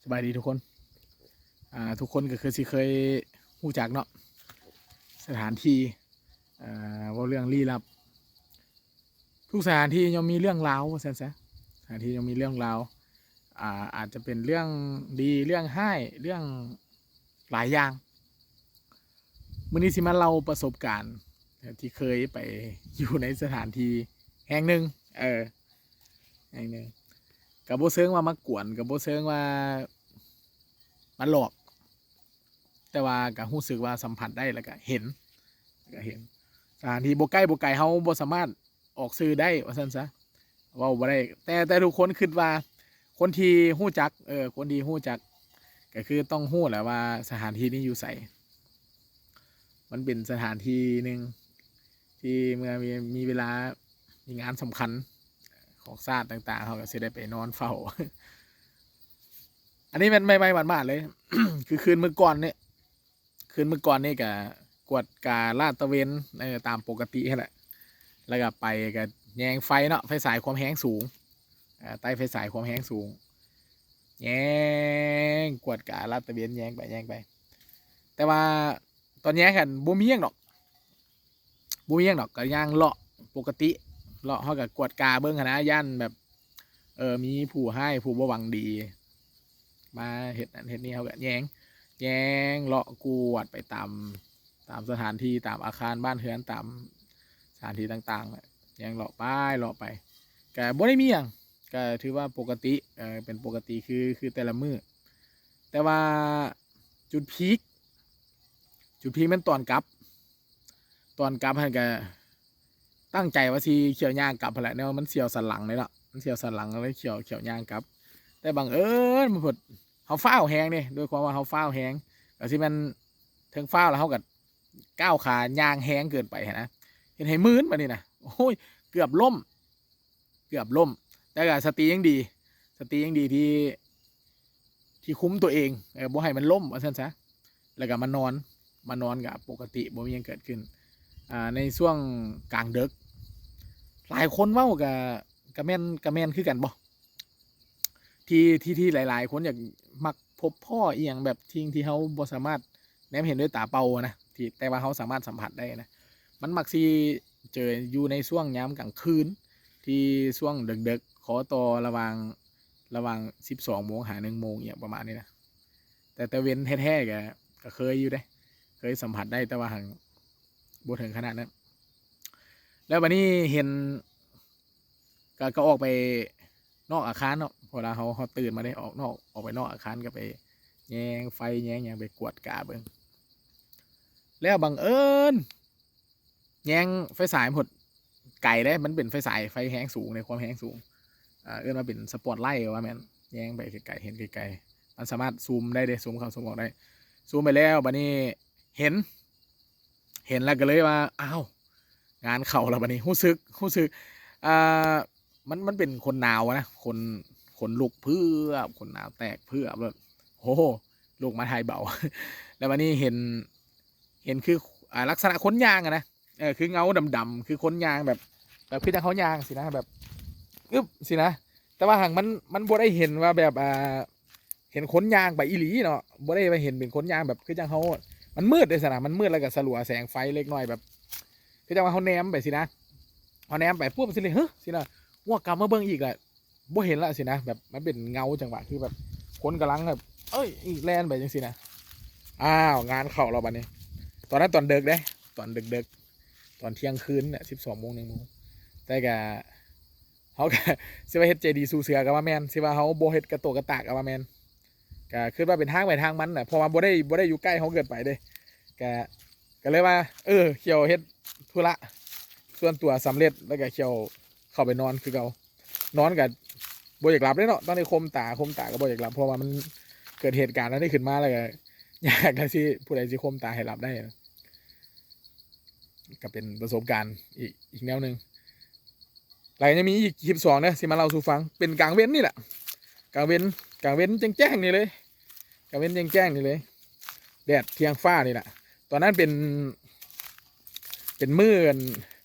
ສະບາຍດີທຸກຄົນ ອ່າ ທຸກຄົນກໍຄືຊິເຄີຍຮູ້ຈັກເນາະ ສະຖານທີ່ ເອີ ເວົ້າເລື່ອງລີ້ລັບ ທຸກສະຖານທີ່ຍ່ອມມີເລື່ອງລາວວ່າຊັ້ນຊະ ສະຖານທີ່ຍ່ອມມີເລື່ອງລາວ ອ່າ ອາດຈະເປັນເລື່ອງດີ ເລື່ອງຮ້າຍ ເລື່ອງຫຼາຍຢ່າງ. ມື້ນີ້ຊິມາເລົ່າປະສົບການທີ່ເຄີຍໄປຢູ່ໃນສະຖານທີ່ແຫ່ງໜຶ່ງ ເອີ ແຫ່ງໜຶ່ງ ກໍບໍ່ເຊີງວ່າມາກວນ ກໍບໍ່ເຊີງວ່າມາຫຼອກ ແຕ່ວ່າກໍຮູ້ສຶກວ່າສຳຜັດໄດ້ ແລ້ວກໍເຫັນ ແລ້ວກໍເຫັນ ສະຖານທີ່ບໍ່ໃກ້ບໍ່ໄກ ເຮົາບໍ່ສາມາດອອກຊື່ໄດ້ວ່າຊັ້ນຊະ ເວົ້າບໍ່ໄດ້ ແຕ່ ແຕ່ທຸກຄົນຄິດວ່າ ຄົນທີ່ຮູ້ຈັກ ເອີ ຄົນທີ່ຮູ້ຈັກ ກໍຄືຕ້ອງຮູ້ແຫຼະວ່າສະຖານທີ່ນີ້ຢູ່ໃສ. ມັນເປັນສະຖານທີ່ໜຶ່ງທີ່ເມື່ອມີ ມີເວລາ ມີງານສຳຄັນຂອງຊາດຕ່າງໆ ເຮົາກໍຊິໄດ້ໄປນອນເຝົ້າ. ອັນນີ້ແມ່ນໃໝ່ໆ ໝາດໆ ເລີຍ ຄືຄືນມື້ກ່ອນນີ້ ຄືນມື້ກ່ອນນີ້ກໍກວດກາລາດຕະເວນ ເອີ ຕາມປົກກະຕິຫັ້ນແຫຼະ ແລ້ວກໍໄປກໍແຍງໄຟເນາະ ໄຟສາຍຄວາມແຮງສູງ ເອີ ໄຕ້ໄຟສາຍຄວາມແຮງສູງ ແຍງກວດກາລາດຕະເວນ ແຍງໄປ ແຍງໄປ ແຕ່ວ່າຕອນແຍງຫັ້ນບໍ່ມີຫຍັງດອກ ບໍ່ມີຫຍັງດອກ ກໍຍ່າງເລາະປົກກະຕິ ເລາະ ເຮົາກໍກວດກາເບິ່ງຫັ້ນນະ ຢ້ານແບບ ເອີ ມີຜູ້ຮ້າຍ ຜູ້ບໍ່ຫວັງດີ ມາເຮັດນັ້ນເຮັດນີ້ ເຮົາກໍແຍງ ແຍງເລາະກວດໄປຕາມ ຕາມສະຖານທີ່ ຕາມອາຄານບ້ານເຮືອນ ຕາມສະຖານທີ່ຕ່າງໆ ແຍງເລາະໄປ ເລາະໄປ ກໍບໍ່ໄດ້ມີຫຍັງ ກໍຖືວ່າປົກກະຕິ ເອີ ເປັນປົກກະຕິ ຄື ຄືແຕ່ລະມື້ ແຕ່ວ່າຈຸດພີກ ຈຸດພີກແມ່ນຕອນກັບ ຕອນກັບຫັ້ນກໍຕັ້ງໃຈວ່າຊິຂ້ຽວຍ່າງກັບຫັ້ນແຫຼະ ແນວມັນສ່ຽວສັນຫຼັງເດ້ເນາະ ມັນສ່ຽວສັນຫຼັງ ກໍເລີຍຂ້ຽວ ຂ້ຽວຍ່າງກັບ ແຕ່ບັງເອີນມັນເພິດ ເຮົາຟ້າວແຮງເດ້ ດ້ວຍຄວາມວ່າເຮົາຟ້າວແຮງ ກໍຊິແມ່ນເທິງຟ້າວ ແລ້ວເຮົາກໍກ້າວຂາຍ່າງແຮງເກີນໄປຫັ້ນນະ ເຮັດໃຫ້ມື່ນບາດນີ້ນະ ໂອ້ຍ ເກືອບລົ້ມ ເກືອບລົ້ມ ແຕ່ກໍສະຕິຍັງດີ ສະຕິຍັງດີທີ່ ທີ່ຄຸມຕົວເອງ ເອີ ບໍ່ໃຫ້ມັນລົ້ມວ່າຊັ້ນຊະ ແລ້ວກໍມານອນ ມານອນກໍປົກກະຕິ ບໍ່ມີຫຍັງເກີດຂຶ້ນ ອ່າ ໃນຊ່ວງກາງເດິກ ຫຼາຍຄົນເວົ້າກໍ ກໍແມ່ນ ກໍແມ່ນຄືກັນບໍ່ ທີ່ ທີ່ ທີ່ຫຼາຍໆຄົນຢາກ ມັກພົບພໍ້ອີ່ຫຍັງແບບສິ່ງທີ່ເຮົາບໍ່ສາມາດແນມເຫັນດ້ວຍຕາເປົ່ານະ ທີ່ ແຕ່ວ່າເຮົາສາມາດສຳຜັດໄດ້ນະ ມັນມັກຊິເຈີຢູ່ໃນຊ່ວງຍາມກາງຄືນ ທີ່ຊ່ວງເດິກໆ ຂໍຕໍ່ລະຫວ່າງ ລະຫວ່າງສິບສອງໂມງຫາໜຶ່ງໂມງ ອີ່ຫຍັງປະມານນີ້ນະ ແຕ່ຕາເວັນແທ້ໆ ກໍ ກໍເຄີຍຢູ່ເດ້ ເຄີຍສຳຜັດໄດ້ ແຕ່ວ່າຫາກບໍ່ເຖິງຂະໜາດນັ້ນ ແລ້ວບາດນີ້ເຫັນ ກໍ ກໍອອກໄປນອກອາຄານເນາະ ເວລາເຮົາ ເຮົາຕື່ນມາເດ້ ອອກນອກ ອອກໄປນອກອາຄານ ກໍໄປແຍງໄຟແຍງຫຍັງ ໄປກວດກາເບິ່ງ ແລ້ວບັງເອີນ ແຍງໄຟສາຍພຸ້ນ ໄກເດ້ ມັນເປັນໄຟສາຍ ໄຟແຮງສູງເດ້ ຄວາມແຮງສູງ ອ່າ ເອີ້ນວ່າເປັນສະປອດໄລ ວ່າແມ່ນ ແຍງໄປໄກໆ ເຫັນໄກໆ ມັນສາມາດຊູມໄດ້ເດ້ ຊູມເຂົ້າຊູມອອກໄດ້ ຊູມໄປແລ້ວ ບາດນີ້ເຫັນ ເຫັນແລ້ວກໍເລີຍວ່າ ອ້າວ ງານເຂົ້າແລ້ວບາດນີ້ ຮູ້ສຶກ ຮູ້ສຶກ ອ່າ ມັນ ມັນເປັນຂົນໜາວນະ ຂົນ ຂົນລຸກເຜືອບ ຂົນໜາວແຕກເຜືອບ ແບບ ໂອ້ໂຫ ລຸກມາຖ່າຍເບົາ ແລ້ວບາດນີ້ເຫັນ ເຫັນຄື ອ່າ ລັກສະນະຄົນຍ່າງຫັ້ນນະ ເອີ ຄືເງົາດຳໆ ຄືຄົນຍ່າງແບບ ແບບຄືຈັ່ງເຮົາຍ່າງຊີ້ນະ ແບບ ອຶບ ຊີ້ນະ ແຕ່ວ່າຫາກມັນ ມັນບໍ່ໄດ້ເຫັນວ່າແບບ ອ່າ ເຫັນຄົນຍ່າງໄປອີ່ຫຼີເນາະ ບໍ່ໄດ້ວ່າເຫັນເປັນຄົນຍ່າງແບບຄືຈັ່ງເຮົາ ມັນມືດເດ້ຊັ້ນນະ ມັນມືດ ແລ້ວກໍສະຫຼົວແສງໄຟເລັກນ້ອຍ ແບບ ຄືຈັ່ງວ່າເຮົາແນມໄປຊີ້ນະ ເຮົາແນມໄປປຸບຊີ້ເລີຍ ຮຶ ຊີ້ນະ ງວກກັບມາເບິ່ງອີກລະ ບໍ່ເຫັນລະຊີ້ນະ ແບບມັນເປັນເງົາ ຈັງຫວະຄືແບບຄົນກຳລັງແບບ ເອີຍ ແລ່ນໄປຈັ່ງຊີ້ນະ ອ້າວ ງານເຂົ້າແລ້ວບາດນີ້ ຕອນນັ້ນຕອນເດິກເດ້ ຕອນເດິກໆ ຕອນທ່ຽງຄືນນະ ສິບສອງໂມງ ໜຶ່ງໂມງ ແຕ່ກະ ເຮົາກະ ຊິວ່າເຮັດໃຈດີສູ້ເສືອກໍວ່າແມ່ນ ຊິວ່າເຮົາບໍ່ເຮັດກະໂຕກະຕາກກໍວ່າແມ່ນ ກະຄິດວ່າເປັນທາງໃຜທາງມັນນະ ເພາະວ່າບໍ່ໄດ້ ບໍ່ໄດ້ຢູ່ໃກ້ເຮົາເກີນໄປເດ້ ກະ ກໍເລີຍວ່າ ເອີ ຂ້ຽວເຮັດທຸລະສ່ວນຕົວສຳເລັດ ແລ້ວກໍຂ້ຽວເຂົ້າໄປນອນຄືເກົ່າ ນອນກໍບໍ່ຢາກຫຼັບເດ້ເນາະ ຕ້ອງໄດ້ຄົມຕາ ຄົມຕາກໍບໍ່ຢາກຫຼັບ ເພາະວ່າມັນເກີດເຫດການອັນນີ້ຂຶ້ນມາ ແລ້ວກໍຍາກນະ ຊິ ຜູ້ໃດຊິຄົມຕາໃຫ້ຫຼັບໄດ້ ກໍເປັນປະສົບການອີກ ອີກແນວໜຶ່ງ ແລ້ວຍັງມີອີກຄລິບສອງເດີ ຊິມາເລົ່າສູ່ຟັງ ເປັນກາງເວັນນີ້ແຫຼະ ກາງເວັນ ກາງເວັນແຈ້ງໆນີ້ເລີຍ ກາງເວັນແຈ້ງໆນີ້ເລີຍ ແດດທ່ຽງຟ້ານີ້ແຫຼະ ຕອນນັ້ນເປັນ ເປັນມື້ ອັນ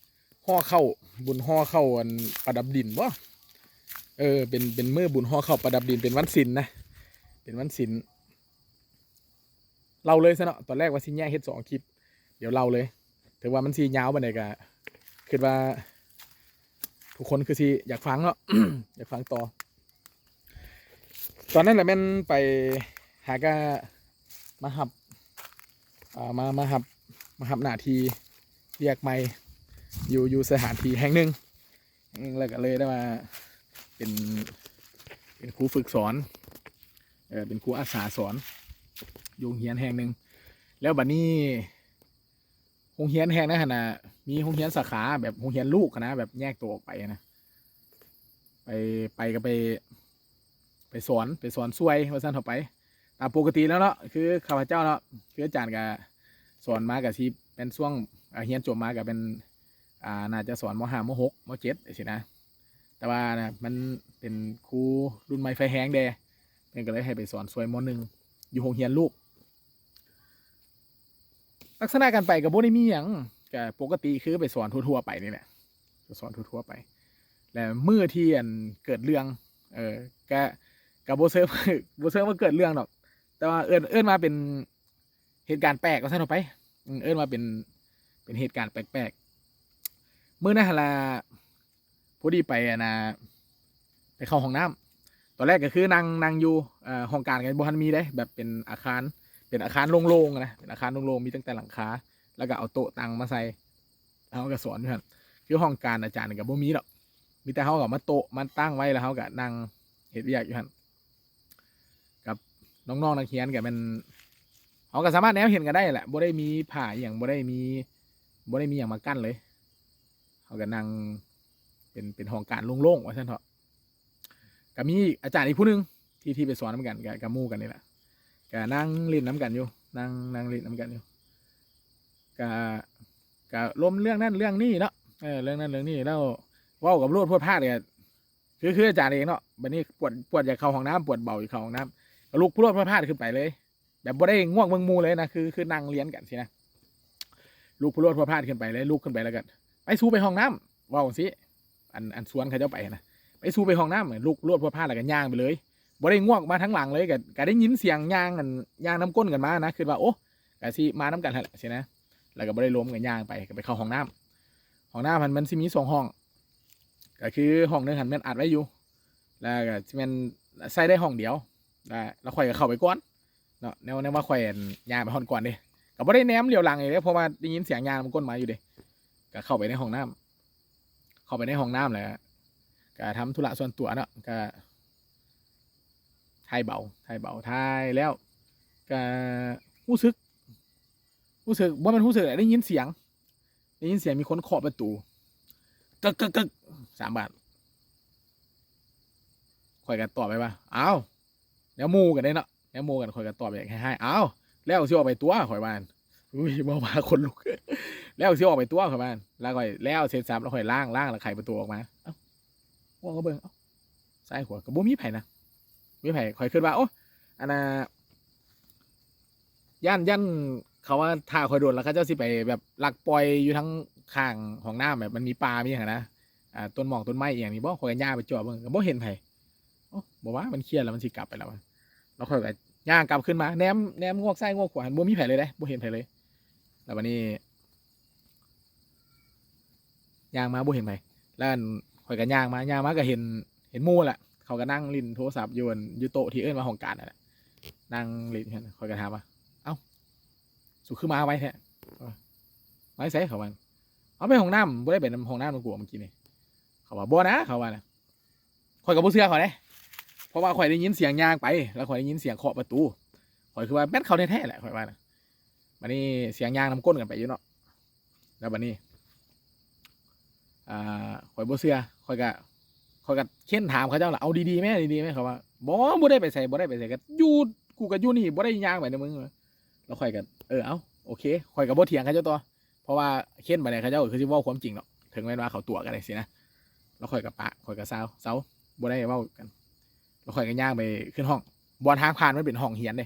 ຫໍ່ເຂົ້າ ບຸນຫໍ່ເຂົ້າ ອັນ ປະດັບດິນບໍ ເອີ ເປັນ ເປັນມື້ບຸນຫໍ່ເຂົ້າປະດັບດິນ ເປັນວັນສິນນະ ເປັນວັນສິນ ເລົ່າເລີຍຊະເນາະ. ຕອນແລກວ່າຊິແຍກເຮັດສອງຄລິບ ດຽວເລົ່າເລີຍ. ເຖິງວ່າມັນຊິຍາວປານໃດກະຄິດວ່າທຸກຄົນຄືຊິຢາກຟັງເນາະ ຢາກຟັງຕໍ່. ຕອນນັ້ນລະແມ່ນໄປຫາກະມາຮັບ ອ່າ ມາ ມາຮັບ ມາຮັບໜ້າທີ່ວຽກໃໝ່ຢູ່ ຢູ່ສະຖານທີ່ແຫ່ງໜຶ່ງ ອືມ ແລ້ວກະເລີຍໄດ້ມາເປັນ ເປັນຄູຝຶກສອນ ເອີ ເປັນຄູອາສາສອນຢູ່ໂຮງຮຽນແຫ່ງໜຶ່ງ. ແລ້ວບັດນີ້ໂຮງຮຽນແຫ່ງນັ້ນຫັ້ນນະ ມີໂຮງຮຽນສາຂາ ແບບໂຮງຮຽນລູກຫັ້ນນະ ແບບແຍກໂຕອອກໄປນະ ໄປ ໄປກະໄປ ໄປສອນ ໄປສອນຊ່ວຍວ່າຊັ້ນເຖາະ ໄປຕາມປົກກະຕິແລ້ວເນາະ. ຄືຂ້າພະເຈົ້າເນາະ ຄືອາຈານກະສອນມາກະຊິແມ່ນຊ່ວງ ອ່າ ຮຽນຈົບມາກະແມ່ນ ອ່າ ໜ້າຈະສອນ ມໍຫ້າ ມໍຫົກ ມໍເຈັດ ຈັ່ງຊີ້ນະ. ແຕ່ວ່ານະ ມັນເປັນຄູລຸ້ນໃໝ່ໄຟແຮງແດ່ ເພິ່ນກະເລີຍໃຫ້ໄປສອນຊ່ວຍ ມໍໜຶ່ງ ຢູ່ໂຮງຮຽນລູກ. ລັກສະນະການໄປກະບໍ່ໄດ້ມີຫຍັງ ກະປົກກະຕິຄືໄປສອນທົ່ວໆໄປນີ້ແຫຼະ ກະສອນທົ່ວໆໄປ. ແລະມື້ທີ່ ອັນ ເກີດເລື່ອງ ເອີ ກະ ກະບໍ່ເຊີງ ບໍ່ເຊີງວ່າເກີດເລື່ອງດອກ ແຕ່ວ່າເອີ້ນ ເອີ້ນວ່າເປັນເຫດການແປກວ່າຊັ້ນເຖາະໄປ ອືມ ເອີ້ນວ່າເປັນ ເປັນເຫດການແປກໆ. ມື້ນັ້ນຫັ້ນລະ ພໍດີໄປ ອັນນະ ໄປເຂົ້າຫ້ອງນ້ຳ. ຕອນແລກກະຄືນັ່ງ ນັ່ງຢູ່ ເອີ ຫ້ອງການກະບໍ່ທັນມີເດ້ ແບບເປັນອາຄານ ເປັນອາຄານໂລ່ງໆນະ ເປັນອາຄານໂລ່ງໆ ມີຕັ້ງແຕ່ຫຼັງຄາ ແລ້ວກະເອົາໂຕະຕັ່ງມາໃສ່ ເຮົາກະສອນຢູ່ຫັ້ນ. ຄືຫ້ອງການອາຈານກະບໍ່ມີດອກ ມີແຕ່ເຮົາກະເອົາໂຕະມາຕັ້ງໄວ້ ແລ້ວເຮົາກະນັ່ງເຮັດວຽກຢູ່ຫັ້ນ ກັບນ້ອງໆນັກຮຽນກະແມ່ນ ເຮົາກະສາມາດແນມເຫັນກັນໄດ້ແຫຼະ ບໍ່ໄດ້ມີຜ້າອີ່ຫຍັງ ບໍ່ໄດ້ມີ ບໍ່ໄດ້ມີຫຍັງມາກັ້ນເລີຍ. ເຮົາກະນັ່ງເປັນ ເປັນຫ້ອງການໂລ່ງໆວ່າຊັ້ນເຖາະ. ກະມີອາຈານອີກຜູ້ໜຶ່ງທີ່ ທີ່ໄປສອນນຳກັນ ກະ ກະໝູ່ກັນນີ້ແຫຼະ ກະນັ່ງຫຼິ້ນນຳກັນຢູ່ ນັ່ງ ນັ່ງຫຼິ້ນນຳກັນຢູ່ ກະ ກະລົມເລື່ອງນັ້ນເລື່ອງນີ້ເນາະ ເອີ ເລື່ອງນັ້ນເລື່ອງນີ້ ແລ້ວເວົ້າກັນໂລດພວດພາດ ກະ ຄື ຄືອາຈານເອງເນາະ. ບັດນີ້ປວດ ປວດຢາກເຂົ້າຫ້ອງນ້ຳ ປວດເບົາຢາກເຂົ້າຫ້ອງນ້ຳ ກະລຸກພວດພາດຂຶ້ນໄປເລີຍ ແບບບໍ່ໄດ້ງວກເບິ່ງໝູ່ເລີຍນະ ຄື ຄືນັ່ງລຽນກັນຊີ້ນະ ລຸກພວດພາດຂຶ້ນໄປເລີຍ ລຸກຂຶ້ນໄປແລ້ວກະ ໄປ ສູໄປຫ້ອງນ້ຳ ເວົ້າຈັ່ງຊີ້ ອັນ ອັນຊວນເຂົາເຈົ້າໄປຫັ້ນນະ ໄປ ສູໄປຫ້ອງນ້ຳ. ລຸກພວດພາດແລ້ວກະຍ່າງໄປເລີຍ ບໍ່ໄດ້ງວກມາທາງຫຼັງເລີຍ ກະ ກະໄດ້ຍິນສຽງຍ່າງ ອັນ ຍ່າງນຳກົ້ນກັນມານະ ຄິດວ່າ ໂອ້ ກະຊິມານຳກັນຫັ້ນແຫຼະຊີ້ນະ. ແລ້ວກະບໍ່ໄດ້ລົມ ກະຍ່າງໄປ ກະໄປເຂົ້າຫ້ອງນ້ຳ. ຫ້ອງນ້ຳຫັ້ນມັນຊິມີສອງຫ້ອງ ກະຄືຫ້ອງໜຶ່ງຫັ້ນແມ່ນອັດໄວ້ຢູ່ ແລ້ວກະຊິແມ່ນໃຊ້ໄດ້ຫ້ອງດຽວ ແລ້ວ ແລ້ວຂ້ອຍກະເຂົ້າໄປກ່ອນເນາະ ແນວ ແນວວ່າຂ້ອຍ ອັນ ຍ່າງໄປຮອດກ່ອນເດ້ ກະບໍ່ໄດ້ແນມຫຼຽວຫຼັງອີກເດ້ ເພາະວ່າໄດ້ຍິນສຽງຍ່າງນຳກົ້ນມາຢູ່ເດ້. ກະເຂົ້າໄປໃນຫ້ອງນ້ຳ ເຂົ້າໄປໃນຫ້ອງນ້ຳແລ້ວກະທຳທຸລະສ່ວນຕົວເນາະ ກະຖ່າຍເບົາ ຖ່າຍເບົາ ຖ່າຍແລ້ວກະຮູ້ສຶກ ຮູ້ສຶກ ບໍ່ແມ່ນຮູ້ສຶກ ໄດ້ຍິນສຽງ ໄດ້ຍິນສຽງມີຄົນເຄາະປະຕູ ກຶກໆສາມບາດ. ຂ້ອຍກະຕອບໄປວ່າ ອ້າວ ແນວໝູ່ກັນເດ້ເນາະ ແນວໝູ່ກັນ ຂ້ອຍກະຕອບແບບຮ້າຍໆ ອ້າວ ແລ້ວຊິອອກໄປຕົວະ ຂ້ອຍວ່າ. ອຸ້ຍ ເວົ້າມາຂົນລຸກ ແລ້ວຊິອອກໄປຕົວະ ຂ້ອຍວ່າ. ແລ້ວຂ້ອຍ ແລ້ວເສັດສັບ ແລ້ວຂ້ອຍລ້າງ ລ້າງແລ້ວໄຂປະຕູອອກມາ ເອົ້າ ອອກມາເບິ່ງ ເອົ້າ ຊ້າຍຂວາກະບໍ່ມີໃຜນະ ມີໃຜ ຂ້ອຍຄິດວ່າ ໂອ້ ອັນນ່າ ຢ້ານ ຢ້ານເຂົາວ່າຖ້າຂ້ອຍໂດນແລ້ວ ເຂົາເຈົ້າຊິໄປແບບລັກປ່ອຍຢູ່ທາງຂ້າງຫ້ອງນ້ຳ ແບບມັນມີປ່າມີຫຍັງຫັ້ນນະ ອ່າ ຕົ້ນໝອກຕົ້ນໄມ້ອີ່ຫຍັງນີ້ບໍ ຂ້ອຍກະຍ່າງໄປຈອບເບິ່ງ ກະບໍ່ເຫັນໃຜ. ໂອ້ ບໍ່ວ່າ ມັນຄຽດແລ້ວ ມັນຊິກັບໄປແລ້ວ ແລ້ວຂ້ອຍກະຍ່າງກັບຄືນມາ ແນມ ແນມງວກຊ້າຍງວກຂວາ ບໍ່ມີໃຜເລີຍເດ້ ບໍ່ເຫັນໃຜເລີຍ. ແລ້ວບັດນີ້ ຍ່າງມາບໍ່ເຫັນໃຜ ແລ້ວ ອັ່ນ ຂ້ອຍກະຍ່າງມາ ຍ່າງມາກະເຫັນ ເຫັນໝູ່ແຫຼະ ເຂົາກະນັ່ງຫຼິ້ນໂທລະສັບຢູ່ ອັ່ນ ຢູ່ໂຕະທີ່ເອີ້ນວ່າຫ້ອງການນັ້ນແຫຼະ ນັ່ງຫຼິ້ນຢູ່ຫັ້ນ. ຂ້ອຍກະຖາມວ່າ ເອົ້າ ສູຄືມາໄວແທ້ ມາແຕ່ໃສ ເຂົາວ່າ. ເອົາ ໄປຫ້ອງນ້ຳ ບໍ່ໄດ້ໄປນຳຫ້ອງນ້ຳນຳກູເມື່ອກີ້ນີ້ ເຂົາວ່າ. ບໍ່ນະ ເຂົາວ່ານະ ຂ້ອຍກະບໍ່ເຊື່ອເຂົາເດ້ ເພາະວ່າຂ້ອຍໄດ້ຍິນສຽງຍ່າງໄປ ແລ້ວຂ້ອຍໄດ້ຍິນສຽງເຄາະປະຕູ ຂ້ອຍຄືວ່າແມ່ນເຂົາແທ້ໆແຫຼະ ຂ້ອຍວ່ານະ. ບັດນີ້ສຽງຍ່າງນຳກົ້ນກັນໄປຢູ່ເນາະ ແລ້ວບັດນີ້ ອ່າ ຂ້ອຍບໍ່ເຊື່ອ ຂ້ອຍກະ ຂ້ອຍກະເຄົ້ນຖາມເຂົາເຈົ້າລະ ເອົາດີໆແມ້ ດີໆແມ້ ເຂົາວ່າ ບໍ່ ບໍ່ໄດ້ໄປໃສ ບໍ່ໄດ້ໄປໃສ ກະຢູ່ ກູກະຢູ່ນີ້ ບໍ່ໄດ້ຍ່າງໄປນຳມຶງ. ແລ້ວຂ້ອຍກະ ເອີ ເອົ້າ ໂອເຄ ຂ້ອຍກະບໍ່ຖຽງເຂົາເຈົ້າຕໍ່ ເພາະວ່າເຄົ້ນບາດໃດເຂົາເຈົ້າກະຄືຊິເວົ້າຄວາມຈິງເນາະ ເຖິງແມ່ນວ່າເຂົາຕົວະກັນຈັ່ງຊີ້ນະ. ແລ້ວຂ້ອຍກະປະ ຂ້ອຍກະເຊົາ ເຊົາ ບໍ່ໄດ້ເວົ້າກັນ. ແລ້ວຂ້ອຍກະຍ່າງໄປຂຶ້ນຫ້ອງ ບ່ອນທາງຜ່ານມັນເປັນຫ້ອງຮຽນເດ້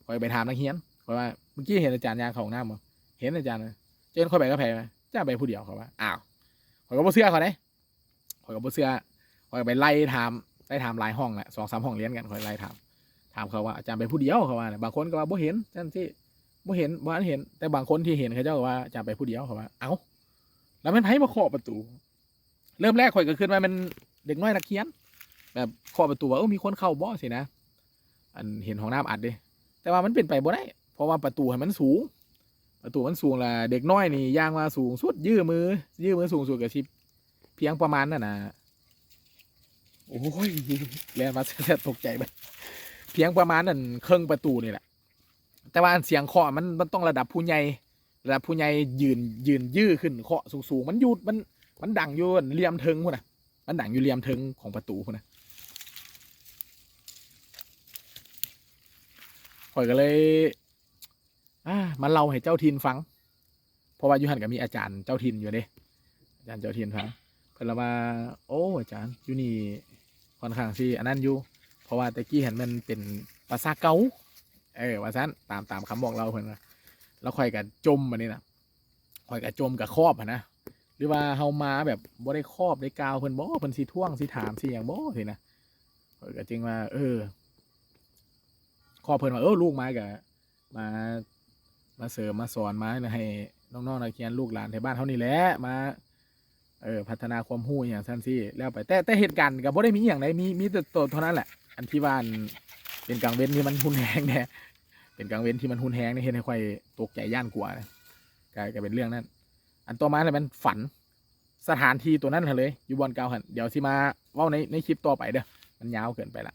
ຂ້ອຍໄປຖາມນັກຮຽນ ຂ້ອຍວ່າ ມື້ກີ້ເຫັນອາຈານຍ່າງເຂົ້າຫ້ອງນ້ຳບໍ່? ເຫັນອາຈານ. ເຈົ້າເຫັນຂ້ອຍໄປກັບໃຜ? ເຈົ້າໄປຜູ້ດຽວ ເຂົາວ່າ. ອ້າວ ຂ້ອຍກະບໍ່ເຊື່ອເຂົາເດ້ ຂ້ອຍກະບໍ່ເຊື່ອ ຂ້ອຍກະໄປໄລ່ຖາມ ໄລ່ຖາມຫຼາຍຫ້ອງແຫຼະ ສອງສາມຫ້ອງລຽນກັນ ຂ້ອຍໄລ່ຖາມ ຖາມເຂົາວ່າ ອາຈານໄປຜູ້ດຽວ ເຂົາວ່ານະ. ບາງຄົນກໍວ່າບໍ່ເຫັນ ຈັ່ງຊີ້ ບໍ່ເຫັນ ບໍ່ທັນເຫັນ. ແຕ່ບາງຄົນທີ່ເຫັນ ເຂົາເຈົ້າກໍວ່າ ອາຈານໄປຜູ້ດຽວ ເຂົາວ່າ. ເອົ້າ ແລ້ວແມ່ນໃຜມາເຄາະປະຕູ? ເລີ່ມແລກຂ້ອຍກໍຄິດວ່າແມ່ນເດັກນ້ອຍນັກຮຽນ ແບບເຄາະປະຕູວ່າ ເອີ ມີຄົນເຂົ້າບໍ່ ຊີ້ນະ. ອັນເຫັນຫ້ອງນ້ຳອັດເດ້ ແຕ່ວ່າມັນເປັນໄປບໍ່ໄດ້ ເພາະວ່າປະຕູຫັ້ນມັນສູງ ປະຕູມັນສູງ ລະເດັກນ້ອຍນີ້ຍ່າງມາສູງສຸດ ຍື່ມື ຍື່ມືສູງສຸດກໍຊິພຽງປະມານນັ້ນນະ ໂອ້ຍ ແລ່ນມາແທ້ໆ ຕົກໃຈເບິດ ພຽງປະມານນັ້ນເຄິ່ງປະຕູນີ້ແຫຼະ. ແຕ່ວ່າອັນສຽງເຄາະມັນ ມັນຕ້ອງລະດັບຜູ້ໃຫຍ່ ລະດັບຜູ້ໃຫຍ່ຢືນ ຢືນຢື້ຂຶ້ນເຄາະສູງໆ ມັນຢູ່ ມັນ ມັນດັງຢູ່ຫຼ່ຽມເທິງພຸ້ນນະ ມັນດັງຢູ່ຫຼ່ຽມເທິງຂອງປະຕູພຸ້ນນະ. ຂ້ອຍກໍເລີຍ ອາ ມາເລົ່າໃຫ້ເຈົ້າຖິ່ນຟັງ ເພາະວ່າຢູ່ຫັ້ນກໍມີອາຈານເຈົ້າຖິ່ນຢູ່ເດ້ ອາຈານເຈົ້າຖິ່ນຟັງ. ເພິ່ນລະວ່າ ໂອ້ ອາຈານ ຢູ່ນີ້ຂ້ອນຂ້າງຊິອັນນັ້ນຢູ່ ເພາະວ່າແຕ່ກີ້ຫັ້ນແມ່ນເປັນປາສາດເກົ່າ ເອີ ວ່າຊັ້ນ ຕາມ ຕາມຄຳບອກເລົ່າເພິ່ນນະ. ແລ້ວຂ້ອຍກໍຈົ່ມ ບາດນີ້ນະ ຂ້ອຍກໍຈົ່ມ ກໍຄອບຫັ້ນນະ ຫຼືວ່າເຮົາມາແບບບໍ່ໄດ້ຄອບໄດ້ກ່າວເພິ່ນບໍ ເພິ່ນຊິທ້ວງຊິຖາມຊິຫຍັງບໍ ຊີ້ນະ. ຂ້ອຍກໍຈຶ່ງວ່າ ເອີ ຄອບເພິ່ນວ່າ ເອີ ລູກມາກໍ ມາ ມາເສີມມາສອນ ມາໃຫ້ນ້ອງໆນັກຮຽນ ລູກຫຼານແຖວບ້ານເຮົານີ້ແຫຼະ ມາ ເອີ ພັດທະນາຄວາມຮູ້ຫຍັງຊັ້ນຊີ້ ແລ້ວໄປ. ແຕ່ ແຕ່ເຫດການກໍບໍ່ໄດ້ມີຫຍັງໃດ ມີ ມີແຕ່ໂຕເທົ່ານັ້ນແຫຼະ ອັນທີ່ວ່າ ອັນ ເປັນກາງເວັນທີ່ມັນຮຸນແຮງແດ່ ເປັນກາງເວັນທີ່ມັນຮຸນແຮງ ເຮັດໃຫ້ຂ້ອຍຕົກໃຈຢ້ານກົວນະ ກໍ ກໍເປັນເລື່ອງນັ້ນ. ອັນຕໍ່ມາລະແມ່ນຝັນ ສະຖານທີ່ໂຕນັ້ນຫັ້ນເລີຍ ຢູ່ບ່ອນເກົ່າຫັ້ນ ດຽວຊິມາເວົ້າໃນ ໃນຄລິບຕໍ່ໄປເດີ້ ມັນຍາວເກີນໄປລະ.